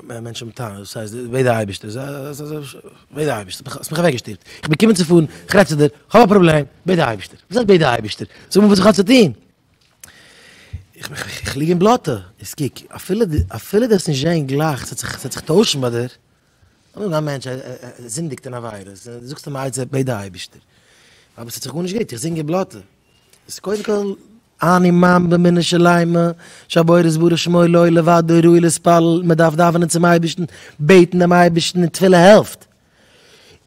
מענטשן האבן טענות, וואס הייסט בעט די אייבערשטער, בעט די אייבערשטער, האסט מיך אוועקגעשטופט, איך בין געקומען צו פארן, איך רעד צו דיר, איך האב א פראבלעם, בעט די אייבערשטער, וואס הייסט בעט די אייבערשטער, זאג מיר וואס איך האב צו טון, איך ליג אין בלאטע, איז קוק, אפילו אפילו דו וועסט נישט זען גלייך, ס'וועט זיך ס'וועט זיך טוישן ביי דיר, לאמיר זאגן א מענטש זינדיגט אין עבירות, דו זאגסט אים א עצה, בעט די אייבערשטער, אבער ס'האט זיך גארנישט גערירט, איך זינק אין בלאטע, איז קודם כל אני מאמין באמונה שלימה שהבורא יתברך שמו לו לבדו ראוי להתפלל, מען דארף דאווענען צום אייבערשטן, בעטן דעם אייבערשטן און תפילה העלפט.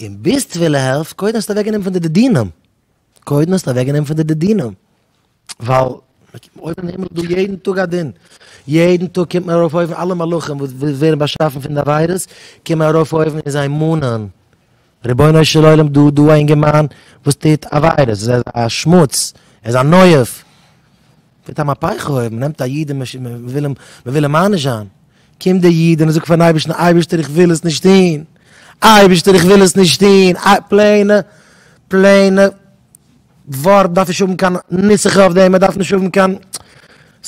און ביז תפילה העלפט, קודם האסטו אוועקגענומען פון דיר די דינים, קודם האסטו אוועקגענומען פון דיר די דינים, ווייל אויבן אין הימל איז דא יעדן טאג א דין, יעדן טאג קומט מען ארויף אויבן אלע מלאכים וואס ווערן באשאפן פון די עבירות קומען ארויף אויבן און זיי מאנען רבונו של עולם דא דא א אינגערמאן וואס טוט עבירות, ער איז א שמוץ, ער איז א נואף, ווערט א מהפכה אויב מען נעמט א איד און מען וויל אים מען וויל אים מעניש זיין, קומט דער איד און ער זאגט פארן אייבערשטן אייבערשטער איך וויל עס נישט טון, אייבערשטער איך וויל עס נישט טון, פלעינע פלעינע ווארט דארף נישט האבן קיין נוסח אויף דעם, מען דארף נישט האבן קיין,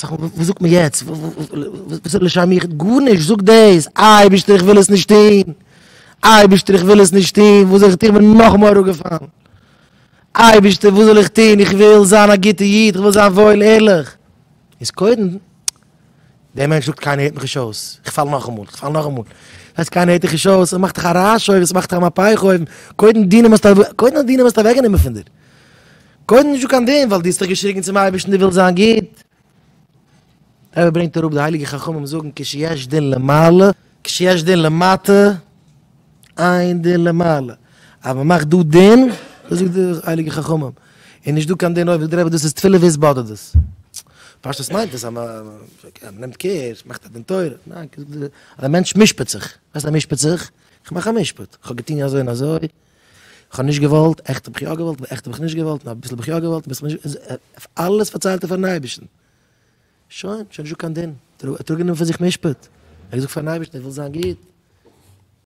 וואס זאגט מען יעצט, וואס איז לשם יחוד, גארנישט, זאג דאס, אייבערשטער איך וויל עס נישט טון, אייבערשטער איך וויל עס נישט טון, וואס זאל איך טון, איך בין נאכאמאל אראפגעפאלן, אייבערשטער וואס זאל איך טון, איך וויל זיין א גוטע איד, איך וויל זיין וואויל, ערליך, איז קודם. דער מענטש זאגט קיינער הערט מיך נישט אויס, איך פאל נאכאמאל, איך פאל נאכאמאל, הייסט קיינער הערט דיך נישט אויס, עס מאכט דיך א רעש אויבן, עס מאכט דיך א מהפכה אויבן, קודם דינים האסטו, קודם דינים האסטו אוועקגענומען פון דיר, קודם נישטא קיין דין, ווייל דו האסט דאך געשריגן צום אייבערשטן דו ווילסט זיין גוט. דער רבי ברענגט אראפ די הייליגע חכמים זאגן כשיש דין למעלה, כשיש דין למטה, אין דין למעלה, אז מען מאכט דא דין, דאס זאגט די הייליגע חכמים, איז נישט דא קיין דין אויבן, זאגט דער רבי דאס איז תפילה והתבודדות. פשטות מיינט עס אז מען נעמט קער, מאכט א דין תורה, ניין, אז א מענטש משפט זיך, וואס הייסט ער משפט זיך? איך מאך א משפט, איך האב געטון אזוי און אזוי, איך האב נישט געוואלט, עכט האב איך יא געוואלט, עכט האב איך נישט געוואלט, אביסל האב איך יא געוואלט, אביסל נישט, אלעס פארציילט ער פארן אייבערשטן. שוין, שוין נישטא קיין דין, ער האט אראפגענומען פון זיך משפט, ער האט געזאגט פארן אייבערשטן איך וויל זיין גוט.